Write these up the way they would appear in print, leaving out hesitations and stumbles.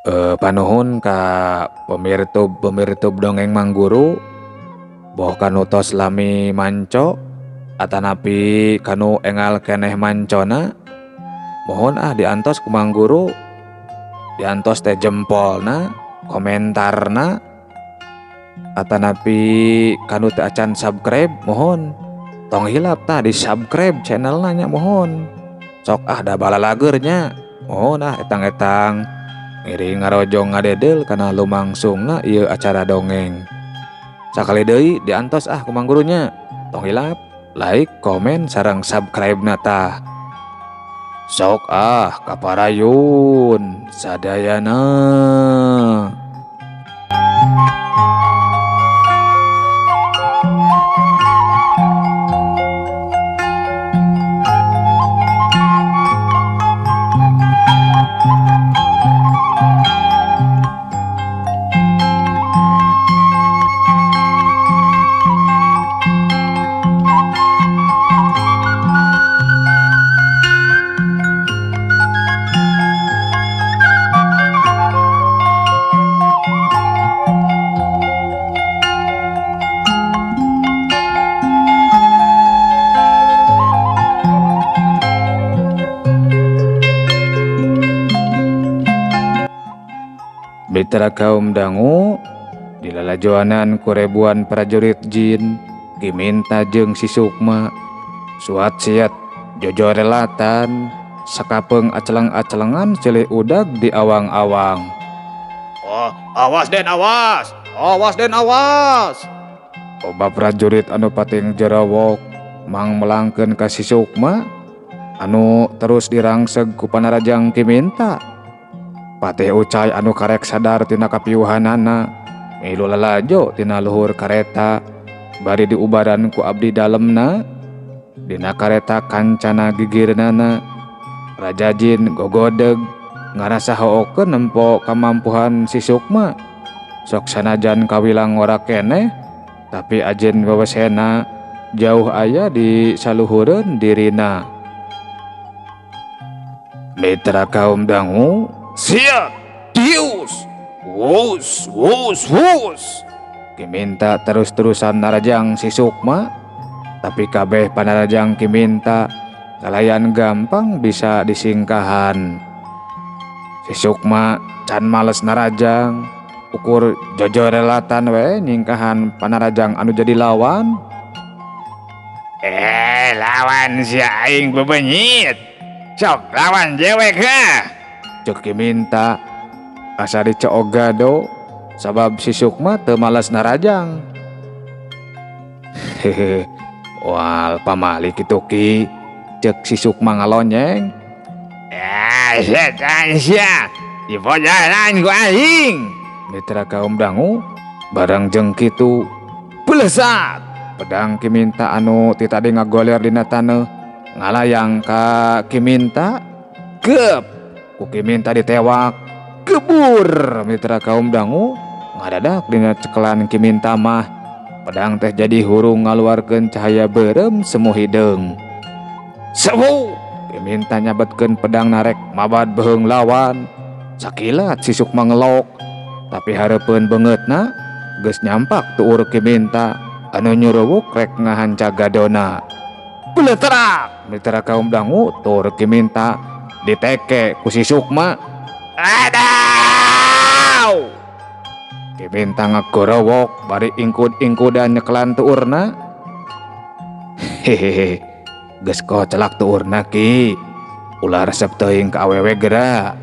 Panuhun ka pemirtub-pemirtub dongeng Mang Guru boh kanu tos lami manco atanapi kanu engal keneh mancona mohon ah diantos ku Mang Guru diantos teh jempolna komentarna atanapi kanu teu acan subscribe mohon tong hilap tah di subscribe channelna nya mohon sok ah da balalager nya mohon ah etang-etang ngiring ngarojong ngadedel kana lumangsungna ieu acara dongeng sakali deui diantos ah ku Mang Guru nya tong hilap like komen sareng subscribe na tah sok ah kaparayun sadayana. Mitra kaum dangu dilalajoanan ku ribuan prajurit jin Ki Minta jeung si Sukma suat siat jojorelatan sakapeung acelang-acelengan silih udag di awang-awang. Oh, awas Den, awas. Awas Den, awas. Loba prajurit anu pating jerawok mang melangkeun ka si Sukma anu terus dirangseg ku panarajang Ki Minta. Patih Ucai anu karek sadar tina kapiuhanana milu lalajo tina luhur kareta bari diubaran ku abdi dalemna dina kareta kancana gigirnana Raja Jin gogodeg ngarasa hookeun nempo kamampuhan si Sukma sok sanajan kawilang ngora keneh tapi ajen wewesena jauh aya di saluhureun dirina. Mitra kaum dangu siap tius wus wus wus. Ki Minta terus-terusan narajang si Sukma tapi kabeh panarajang Ki Minta kalayan gampang bisa disingkahan. Si Sukma can males narajang ukur jojorelatan we nyingkahan panarajang anu jadi lawan. Lawan si aing bebenyit sok lawan jewek ha. Cek Ki Minta asa dicoog gado sabab si Sukma teu malas narajang. Hehe, wal pamali kitu Ki, cek si Sukma ngalonyeng. Setan sia, dipojaran ku aing. Mitra kaum dangu barang jeung kitu belesat pedang Ki Minta anu ti tadi ngagoler dina taneuh ngalayang ka Ki Minta gep ku Ki Minta ditewak gebur. Mitra kaum dangu ngadadak dina cekelan Ki Minta mah pedang teh jadi hurung ngaluarkeun cahaya beureum semu hideung. Sewu Ki Minta nyabetkeun pedang narek mabad beuheung lawan. Sakilat si Sukma ngelok tapi hareupeun beungeutna geus nyampak tuur Ki Minta anu nyuruwuk rek ngahanca gadona. Beleterak mitra kaum dangu tuur Ki Minta diteke ku si Sukma. Adaw! Ki Minta ngagorowok bari ingkud-ingkudan nyekelan tuurna. Hehehe, geus kocelak tuurna Ki. Ulah resep teuing ka awewe geura.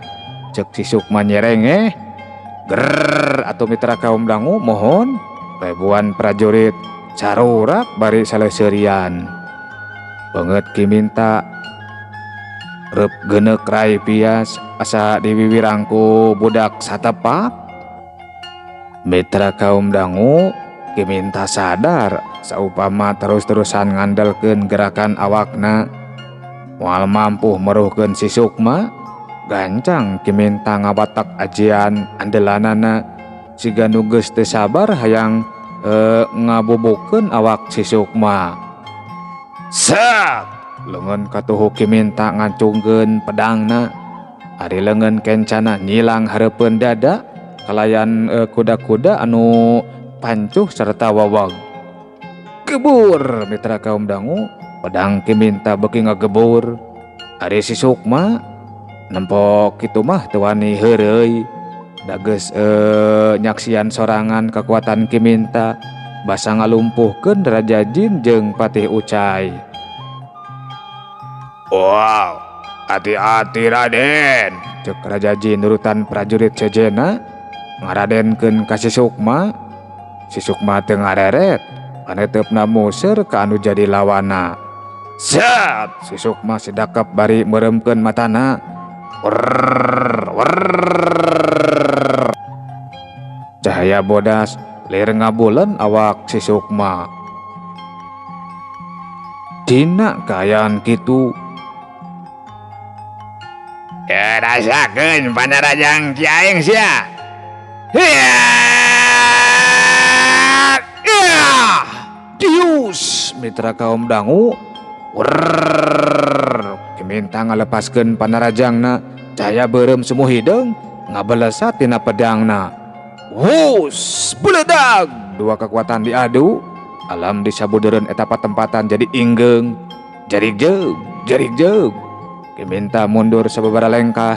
Ceuk si Sukma nyerengeh. Ger atuh mitra kaum dangu mohon ribuan prajurit sarurak bari saleseurian. Beungeut Ki Minta reup geuneuk rai pias asa diwiwirang ku budak satepak. Mitra kaum dangu Ki Minta sadar saupama terus-terusan ngandelkeun gerakan awakna moal mampu meruhkeun si Sukma. Gancang Ki Minta ngabatak ajian andelanana siga nu geus teu sabar hayang ngabubukeun awak si Sukma. Set leungeun katuhu Ki Minta ngacungkeun pedangna Ari leungeun kencana nyilang hareupeun dada kalayan kuda-kuda anu pancuh serta wawag. Gebur mitra kaum dangu, pedang Ki Minta beuki ngagebur. Ari si Sukma nempok kitu mah teu wani heureuy. Da geus nyaksian sorangan kekuatan Ki Minta basa ngalumpuhkeun Raja Jin jeung Patih Ucai. Wow, hati-hati Raden, cek Raja Jin nurutan prajurit sejena ngaradenkeun ka si Sukma. Si Sukma teu ngareret, paneteupna museur ka anu jadi lawana. Zat, si Sukma sidakep bari meureumkeun matana. Werr, werr. Cahaya bodas lir ngabuleun awak si Sukma. Dina kaayaan kitu. Rasakeun panarajang ki aing sia. Dius mitra kaum dangu. Werr, Ki Minta ngalepaskeun panarajangna, cahaya beureum sumuh hideung ngabelesat tina pedangna. Wus, beledag. Dua kekuatan diadu, alam disabudeureun eta patempatan jadi inggeung, jarig jeug, jarig jeug. Ki Minta mundur sababaraha lengkah,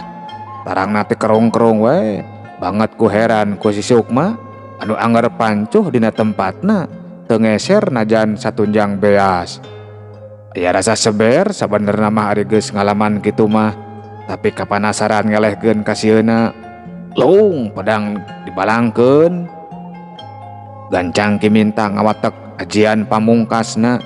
tarangna teh kerong-kerong we, banget ku heran ku si Sukma anu angger pancuh dina tempatna, teu ngeser najan satunjang beas. Aya rasa seber sabenerna mah ari geus ngalaman kitu mah, tapi kapanasaran ngelehkeun ka sieuna. Lung pedang dibalangkeun, gancang Ki Minta ngawatek ajian pamungkasna,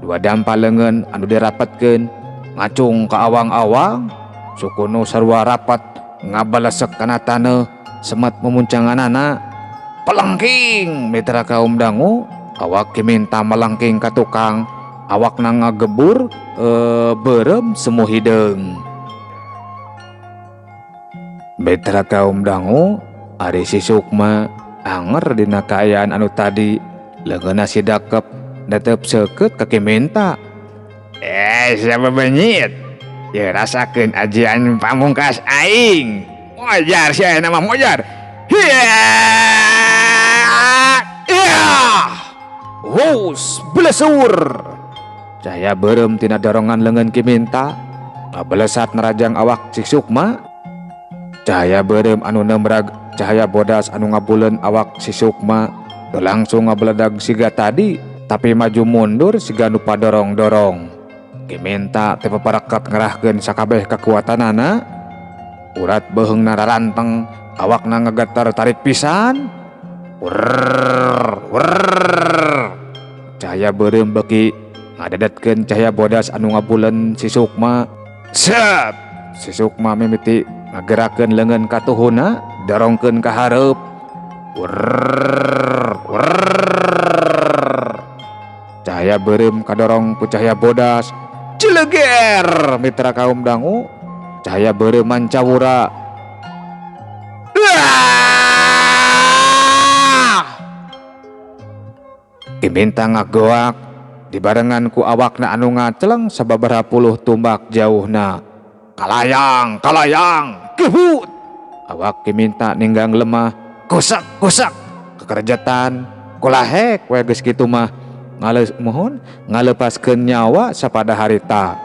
dua dampa leungeun anu dirapetkeun ngacung ka awang-awang, sukunu sarua rapat ngabalesek kana taneuh, semet memuncanganana. Pelengking mitra kaum dangu, awak Ki Minta melengking ka tukang, awakna ngagebur beureum semu hideung. Mitra kaum dangu, ari si Sukma anger dina kaayaan anu tadi, leungeunna sidakep netep seukeut ka Ki Minta. Siapa benyit? Ya rasakeun ajian pamungkas aing. Mojar sia nama mojar. Wus, blesur. Cahaya beureum tina dorongan leungeun Ki Minta ngabelesat nerajang awak si Sukma. Cahaya beureum anu nemrag cahaya bodas anu ngabuleun awak si Sukma teu langsung ngabeledag siga tadi, tapi maju mundur siga nu padorong-dorong. Ki Minta teh paparekat ngerahkeun sakabeh kekuatanana, urat beuheungna raranteng, awakna ngagetar tarik pisan. Werr, werr. Cahaya beureum beuki ngadedetkeun cahaya bodas anu ngabuleun si Sukma. Sep! Si Sukma mimiti ngagerakeun leungeun katuhuna, dorongkeun ka hareup. Werr, werr. Cahaya beureum kadorong ku cahaya bodas. Cileger mitra kaum dangu, cahaya beureum mancawura. Ki Minta ngagoak dibarengan ku awakna anu ngaceleng sababaraha puluh tumbak jauhna. Kalayang, kalayang, kebut. Awak Ki Minta ninggang lemah, kusak, kusak, kekerjatan, kulahek we geus kitu mah. Mohon ngalepaskeun nyawa sapada harita.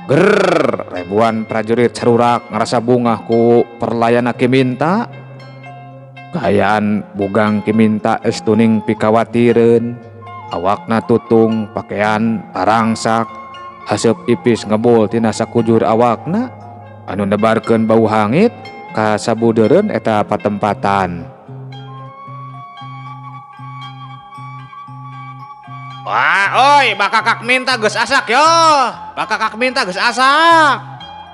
Gerr, ribuan prajurit sarurak ngarasa bungah ku perlayana Ki Minta. Kaayaan bugang Ki Minta estuning pikawatireun. Awakna tutung, pakaian tarangsak, haseup ipis ngebul tina sakujur awakna anu nebarkeun bau hangit ka sabudeureun eta patempatan. Wah, oi, bakakak minta geus asak yo. Bakakak minta geus asak.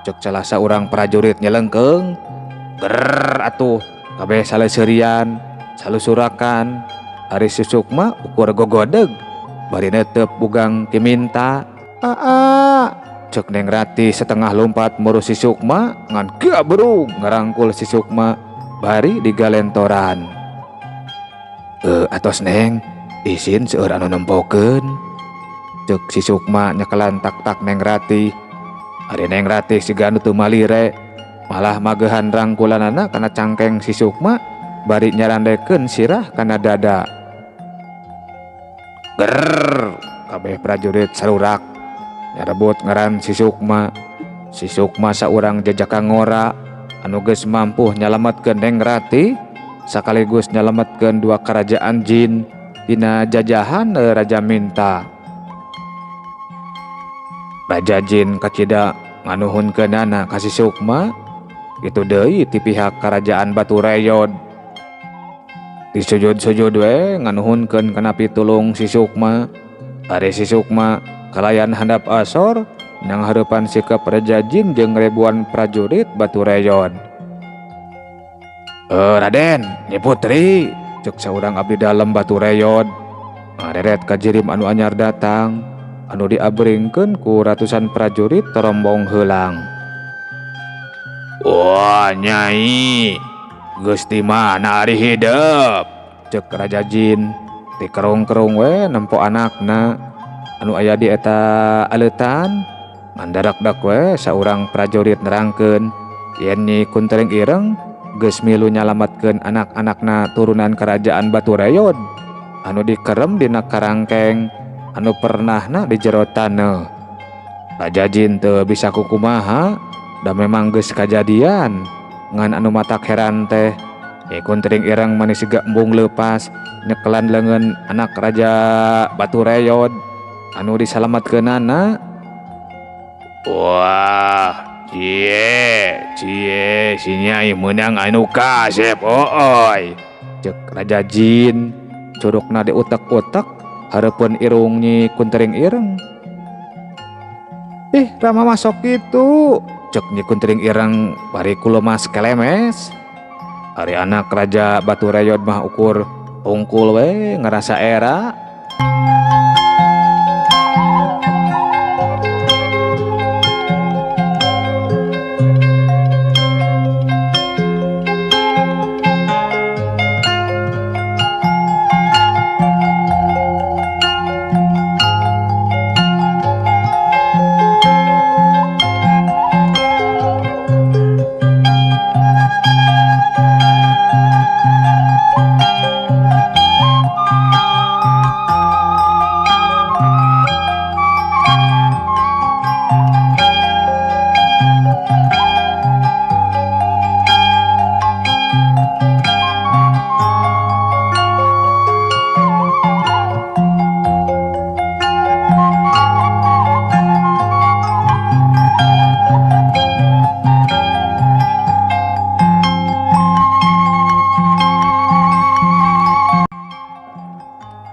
Cek salah saurang prajurit nyelengkeung. Ger atuh, kabeh saleseurian, salusurakan. Ari si Sukma ukur gogodeg, bari netep bugang Ki Minta. Aa, cek Neng Ratih setengah lompat muru si Sukma ngan gabrug ngarangkul si Sukma bari digalentoran. Atos Neng, isin seueur anu nempokeun. Cek si Sukma nyekelan tak-tak Neng Ratih. Ari Neng Ratih siga anu teu malire, malah magehan rangkulanana kana cangkeng si Sukma bari nyarandekeun sirah kana dada. Gerr, kabeh prajurit sarurak nyarebut ngaran si Sukma. Si Sukma saurang jejaka ngora anu geus mampu nyalametkeun Neng Ratih sekaligus nyalametkeun dua kerajaan jin tina jajahan Raja Minta. Raja Jin kacida nganuhunkeunana ka si Sukma, kitu deui ti pihak kerajaan Batu Reyod. Disujud-sujud we nganuhunkeun kana pitulung si Sukma. Ari si Sukma kalayan handap asor nang hareupan sikap Raja Jin jeung ribuan prajurit Batu Reyod. Raden, Nyi Putri, cek saurang abdi dalem Batu Reyod. Ngareret ka jirim anu anyar datang, anu diabringkeun ku ratusan prajurit torombong heulang. Wah, Nyai, geus di mana ari hidep? Cek Raja Jin. Dikerung-kerung we nempo anakna anu aya di eta aleutan. Mandarak-dak we saurang prajurit nerangkeun yen Nyi Kuntring Ireng geus milu nyalametkeun anak-anakna turunan kerajaan Batu Reyod anu dikerem dina karangkeng anu pernahna di jero taneuh. Raja Jin teu bisa kukumaha, da memang geus kajadian. Ngan anu matak heran teh, Nyi Kuntring Ireng mani siga embung leupas nyekelan leungeun anak Raja Batu Reyod anu disalametkeunana. Wah, cie, cie, si Nyai meunang anu kasep ooy. Cek Raja Jin, curugna diutek-utek hareupeun irung Nyi Kuntring Ireng. Ih, Rama masuk kitu. Cek Nyi Kuntring Ireng bari kulemas kelemes. Ari anak Raja Batu Reyod mah ukur ungkul we ngerasa era.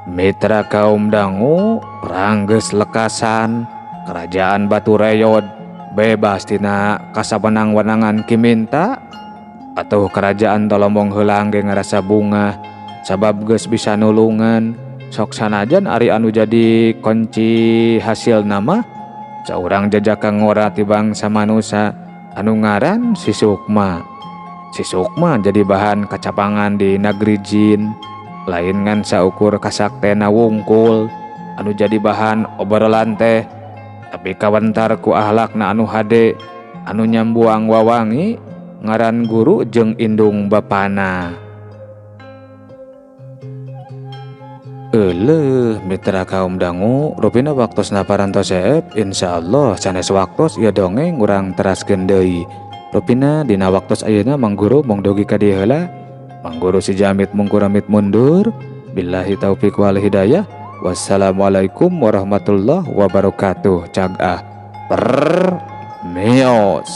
Mitra kaum dangu perang geus lekasan, kerajaan Batu Reyod bebas tina kasawenang-wenangan Ki Minta. Atuh kerajaan Tolombong Heulang ge ngarasa bungah sabab geus bisa nulungan. Sok sanajan ari anu jadi kunci hasil nama saurang jajaka ngora ti bangsa manusa anu ngaran si Sukma. Si Sukma jadi bahan kacapangan di negeri jin. Lain ngan saukur kasaktena wungkul anu jadi bahan obrolan teh, tapi kawentar ku ahlakna anu hade anu nyambuang wawangi ngaran guru jeung indung bapana. Euleuh mitra kaum dangu rupina waktosna parantos seep. Insyaallah sanes waktos ieu dongeng urang teraskeun deui. Rupina dina waktos ayeuna Mang Guru mung dugi ka dieu heula. Mang Guru si Jamit mungkuramit mundur. Billahi taufik wal hidayah. Wassalamualaikum warahmatullahi wabarakatuh. Cag ah. Per mios.